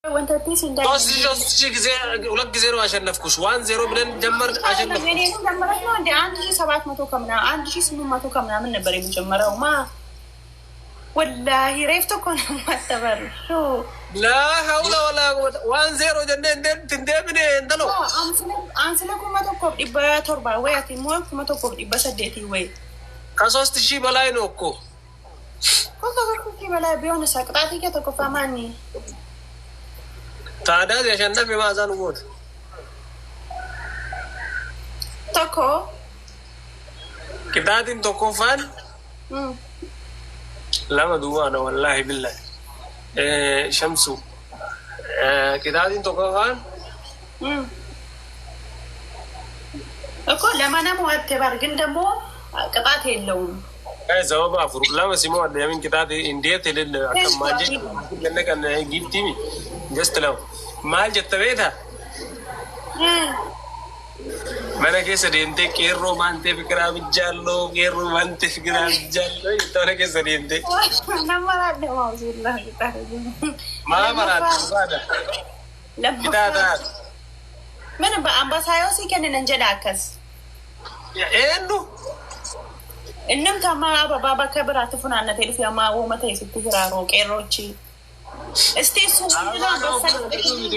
ወንተቲ ሶስት ሺህ ጊዜ ሁለት ጊዜ ነው አሸነፍኩሽ። 1-0 ብለን ጀመር አሸነፍኩሽ። ጀመረት ነው እንደ 1700 ከምናምን 1800 ከምናምን ነበር የመጀመሪያው። ማ ወላሂ ሬፍቶ እኮ ነው የማተበር። ላ ሀውለ ወላ ቁወተ 1-0 jennee hin deebine intalo. Ansila 1700 ወይ ati immoo 1800 ወይ ከ3000 በላይ ነው እኮ። ከ3000 በላይ ቢሆን ቅጣት tokkoffaa maani? ታዲያ ያሸነፍ የማዛን ሞት Tokko. Qixaatiin tokkoffaan lama duwwaadha, wallaahi billahi. Shamsu, qixaatiin tokkoffaan እኮ ለማንም ወቴበር ግን ደግሞ ቅጣት የለውም። Sababa afur lama simoo adda yamin qixaati indeet elel akka maal jechuun kan giiftiimi just lama maal jetta beeta mana keessa deemtee qeerroo maantee fikiraa bijjaalloo, qeerroo maantee fikiraa bijjaalloo jetta mana keessa deemtee. Maa maraatti barbaada qixaataa. ምን በአምባሳዮ ሲከንን jedha akkas. Eenyu? Innumti amma ababaa bakka biraatti funaannatee dhufe amma uuma ta'e sitti hiraaroo qeerroochi. እስቲ እሱ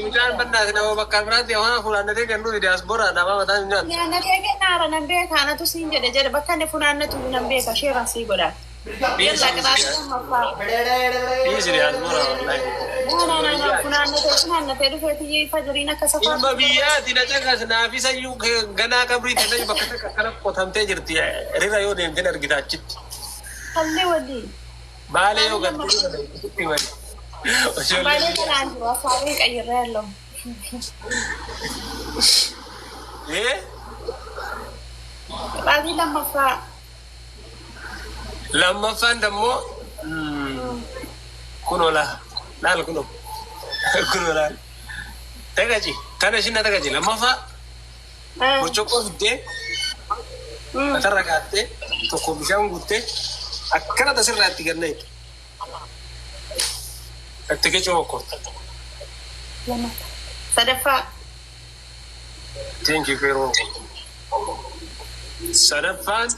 Mucaan bannaati nama bakka biraatti waan funaannatee kennu diyaaspoora nama mataa hin nyaatu. Funaannatee kennaara nan beeka, anatu siin jedhe jedhe bakka inni funaannatu nan beeka, sheeraan sii godha. Yalla, qixaatii lammaffaa. Dhiisi diyaaspoora wallaahi. Funaannatee funaannatee dhufeetii fajriin akka Ilma safaa. Biyyaati na caqas naafisa iyyuu ganaa qabrii ta'e bakka takka akkana qotamtee jirti. Rira yoo deemtee argita achitti. Hallee walii. Baalee yoo galtee himani. Baalee kanaan jiru afaanii qayyirree ያለው. Ee. Qixaatii lammaffaa. Lammaffaan dammoo kunoo laa laal, kunoo kunoo laal tagaji tana ishin na tagaji. Lammaffaa burcuqqoo fiddee matarra kaattee tokko bishaan guuttee akkana tasirraa itti gannee itti qicuu okkorta. Sadaffaa. Thank you, qeerroo. Sadaffaan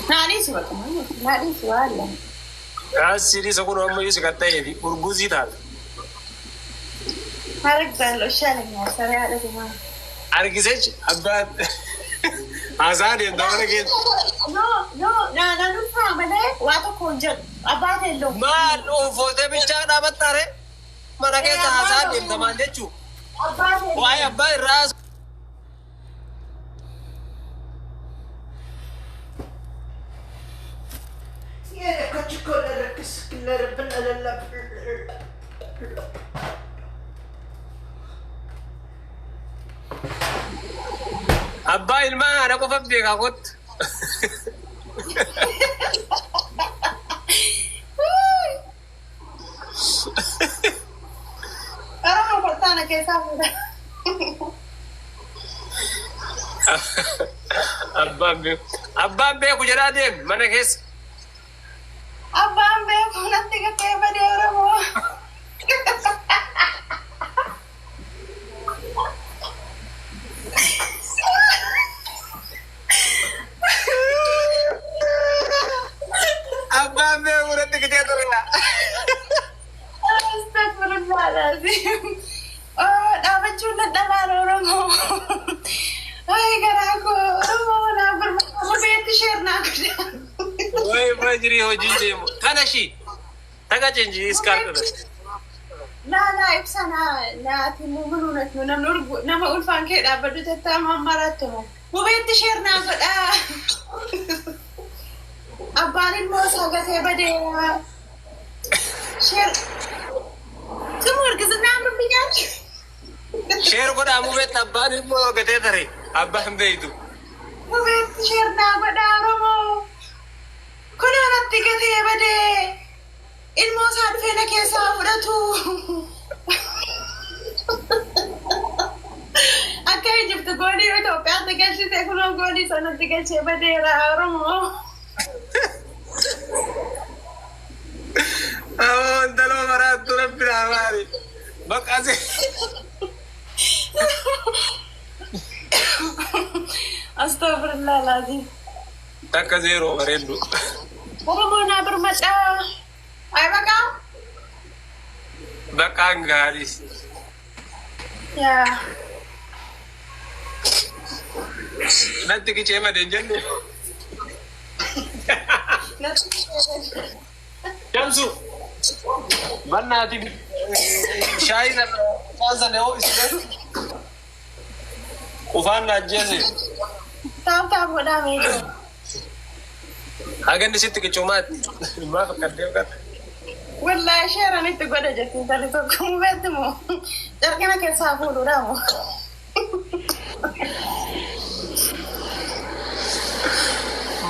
Naadhiisi bakka naadhiisi waan lama. Asiidii isa kun ammayyuu si qaxxa'ee fi urguzii taata. አረግዛለሁ ይሻለኛል። ሰሪ ያለግማ Argisech abbaan haasaa deemta mana keessa. No, no, na dhufaa malee waa tokko hin jedhu. Abbaan የለውም. Maal ufootee bichaa dhaabattaare mana keessa haasaa deemta maal jechuu? Abbaan የለውም. Waa'ee abbaa irraa Abbaa ilmaa haadha qofa beekaa kottu. Oromoo kottaa keessaa fuudha. Abbaan beeku. Abbaan beeku jedhaa deem mana keessa. Abbaan beeku natti gatee badee Oromoo. Abbaan beeku natti gatee ture. Astagfirullah alazim. Dhaabachuun dadhabaan Oromoo. Ay, garaa koo Oromoo naa barbaadu beetti share naa godha. Way fajrii hojii deemu. Kana shi. Taga chenji iskaar dhufe. Naa naa ibsa naa naati immoo ምን ነው namni nama ulfaan kee dhaabbadhu jettaa mammaraatti moo mubeetti share naa godha. Abbaan ilmoo isaa gatee badeera. Share ስሙ እርግዝና አምርብኛል። Share godhaa mubeetti abbaan ilmoo gatee tare. Abbaan beeytu. Mubeetti share naa godha Oromoo. Kun natti gatee badee ilmoo isaa dhufee na keessaa fudhatu. Akka Ijipti goolii Itoophiyaatti galchite kunoo goolii sanatti galchee badeera Oromoo. Bakka asii. Astagfirullah laazim. 1-0 bareeddu. Oromoo naa birmadhaa. Ay baqaa. Baqaan gaarii. Yaa. Natti qicee madee hin jenne. Natti. Shamsu. Bannaati shaayii sana ufaan sana yoo isine ufaan na ajjeese. Tap tap godhaa meeshaa. Haga inni sitti qicumaatti. Maaf akka deemu kana. Wallaahi sheeran itti godha jetti intalli tokko mubeetti moo carqina keessaa fuudhuudha moo.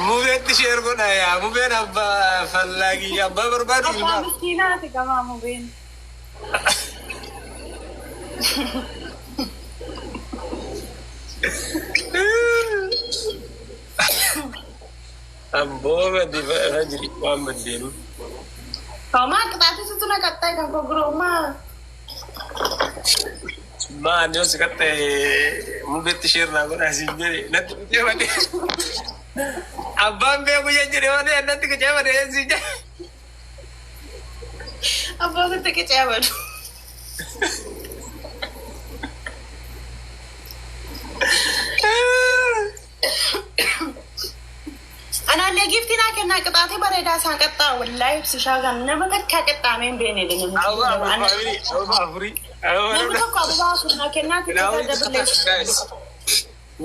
Mubeetti share godha yaa mubeen abbaa fallaagii abbaa barbaadu Abbaa ilmaa. miskiinaati gamaa mubeen. Amboo badi fajri waan baddeenu. Homaa qixaati situ na qaxxee kan koo giroomaa. Maan yoo si qaxxee mubeetti share naa godha siin jedhe natti qicee malee. Abbaan beeku jedhe malee natti qicee malee siin jedhe. Abbaa sitti qicee badu. Anaallee giiftii naa kennaa qixaatii bareedaa isaan qaxxaa wallaahi ibsishaa kan nama takkaa qaxxaamee hin beekne namni. Abba afurii abba afurii. Namni tokko ababaa afur naa kennaa xiqqaa dabalee.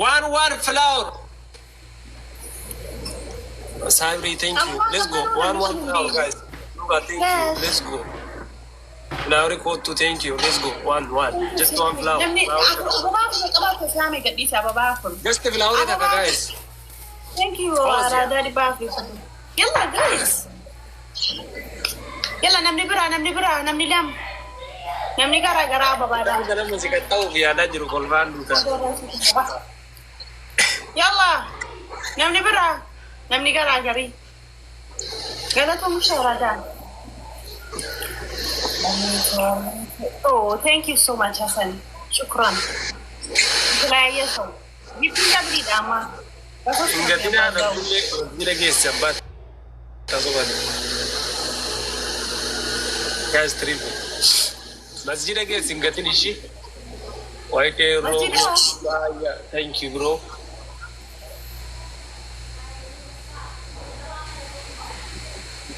One one flower. Sabri, thank you. Let's go. One one flower, guys. Luka, thank you. Let's go. Flower code thank you. Let's go. One one. Just one flower. Namni Flower. ababaa afur qabaate islaamii gadhiise ababaa afur. Just flower takka, guys. Thank you. Pause, yeah. Araadaa 400. Yalla guys. Yalla namni biraa, namni biraa, namni lama. Namni garaa garaa ababaadha. Nama si qaxxa'uuf yaadaa jiru kolfaan duutaa. Yalla namni biraa, namni garaa garii. Galatoomuu Araadaa. Oh, thank you so much, Hassan. Shukran. የተለያየ ሰው giftiin double dha amma. Hin gatinaa namni jira geesse abbaa taasifate. Guys, triple. Masjida geesse hin gatin ishii. Waa'ee Masjida? Thank you, bro.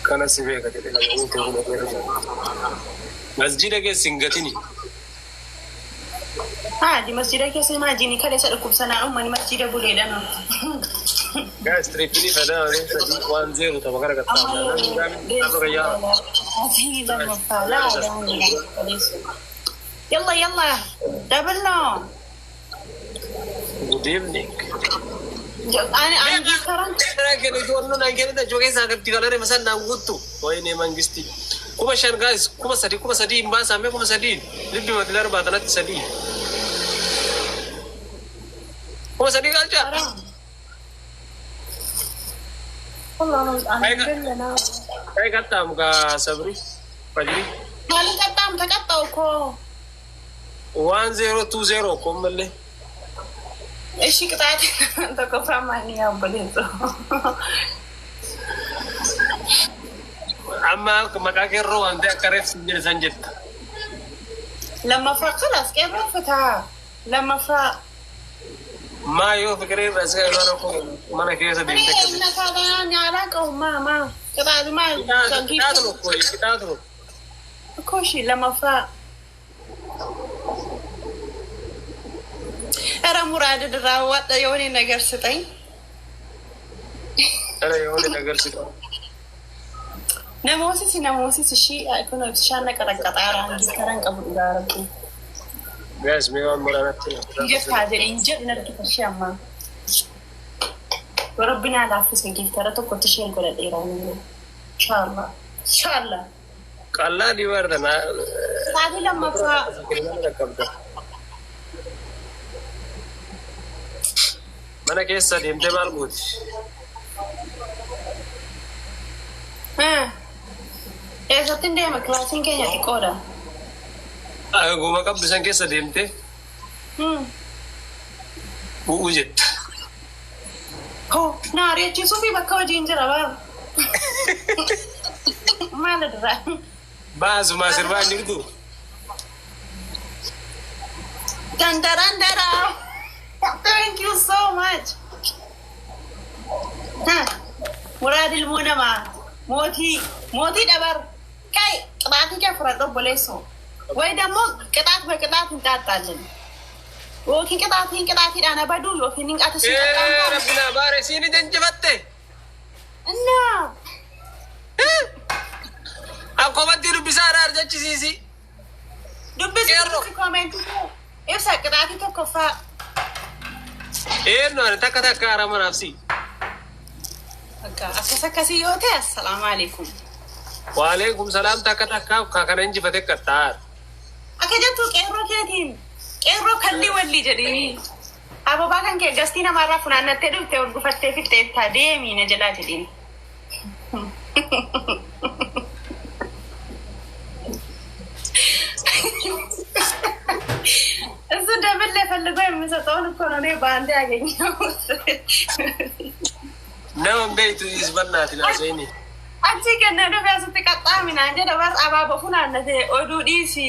Kana si beeka jedhe nama masjida keessa hin gatini. Haadi masjida keessa maajini kaleessa dhukkubsanaa uummanni masjida buleedha no. Guys, triple fadaa 3 1-0 tapha kana qaxxaamura. Yalla yalla double ነው. Good evening. Ani ani giftaran ወይኔ መንግስቲ 5,000 guys, 3,000, 3,000 hin baasamee 3,000 libbi mati arbaa tanatti sadii 3,000 galcha. Kai qaxxaamu ka sabri fajri. Maalin qaxxaamu ተቀጣው እኮ። 1-0 2-0 kommallee. እሺ ቅጣት tokkoffaa maali yaa obboleessoo? Amma maqaa qeerroo waan ta'e akka reef sin jedhe san jetta. Lammaffaa خلاص qeerroo fataa lammaffaa. Maa yoo fiqiree irraa si mana keessa deemte akkasii. Nyaalaa qabu maa maa ቅጣቱ maa? Qixaatu tokko qixaatu tokko. እኮ እሺ lammaffaa. ኧረ ሙራድ ድራወጥ የሆነ ነገር ስጠኝ። ኧረ የሆነ ነገር ስጠኝ። Namoosisi namoosisi ishii kun bishaan naqaraqaxaara giftaran qabu dhugaa rabbi. Guys, mee waan muraanatti. Jettaa jedhe hin jedhu natti ishee ammaa. Rabbi naa laaffise giftara tokkotti isheen godhadheera. Inshaallah. Inshaallah. Qallaa dibaarta naa. Sa'aatii lammaffaa. Mana keessa deemtee maal gooti? Eessatti hin deema kilaasiin keenya xiqqoodha. Guma qabdu san keessa deemtee bu'uu jetta. Hoo na ari'achiisuu fi bakka hojiin jira bara. Maal irraa? Baasumaa sirbaa hin jirtu. Dandaran dara. Thank you so much. Ha, Muraad ilmoo namaa mootii mootii dabar ቀይ ቅጣት kee fudhadhu obboleessoo. ወይ ደግሞ ቅጣት በቅጣት እንቃጣለን። Yookiin qixaatiin qixaatiidhaan abaduu yookiin hin qaatu si Ee rabbi naa baare siin injifatte. Innaa Akkomatti dubbisaa araar jechisiisi. Dubbisi. Qeerroo. Koomentii ibsa qixaatii tokkoffaa. Eenyu ani takka takka haaraa manaaf si. Akkas akkasii yoo ta'e, assalaamu alaikum. Waalaikum salaam. Takka takka ka kana injifate qaxxaar. Akka jettu qeerroo keetiin qeerroo kalli walli jedhii. Ababaa kan kee gastii namaarraa funaannattee dhufte ol gufattee fixxeettaa deemii na jalaa jedhiin. እሱ double ፈልጎ የሚሰጠውን እኮ ነው እኔ በአንዴ ያገኘሁት። Nama hin beektu isbannaati naasayini. Achi kennee dhufee asitti qaxxaaminaan jedha bar abaaboo funaannate oduu dhiisi.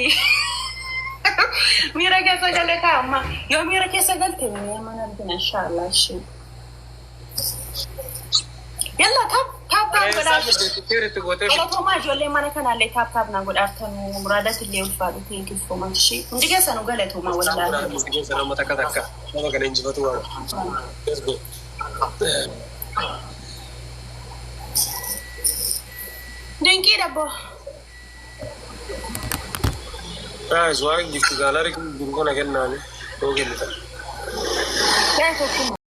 Miira keessa galee kaa'amma. Yoo miira keessa galte mana argina inshaallah. Ishee. Yalla, tap tap tap godhaa. Itti gootee. Galatoomaa ijoollee mana kanaallee tap tap na godhaartanu muraadatti illee ulfaadhu. Thank you so much. Ishee. Hundi keessanuu galatoomaa wallaahi. Keessa nama takka takka nama kana injifatu waan. Let's go. Dinqii dabboo. Guys, waan gifti gallery kun kana kennaani yoo kennitan. Yaa tokkummaa.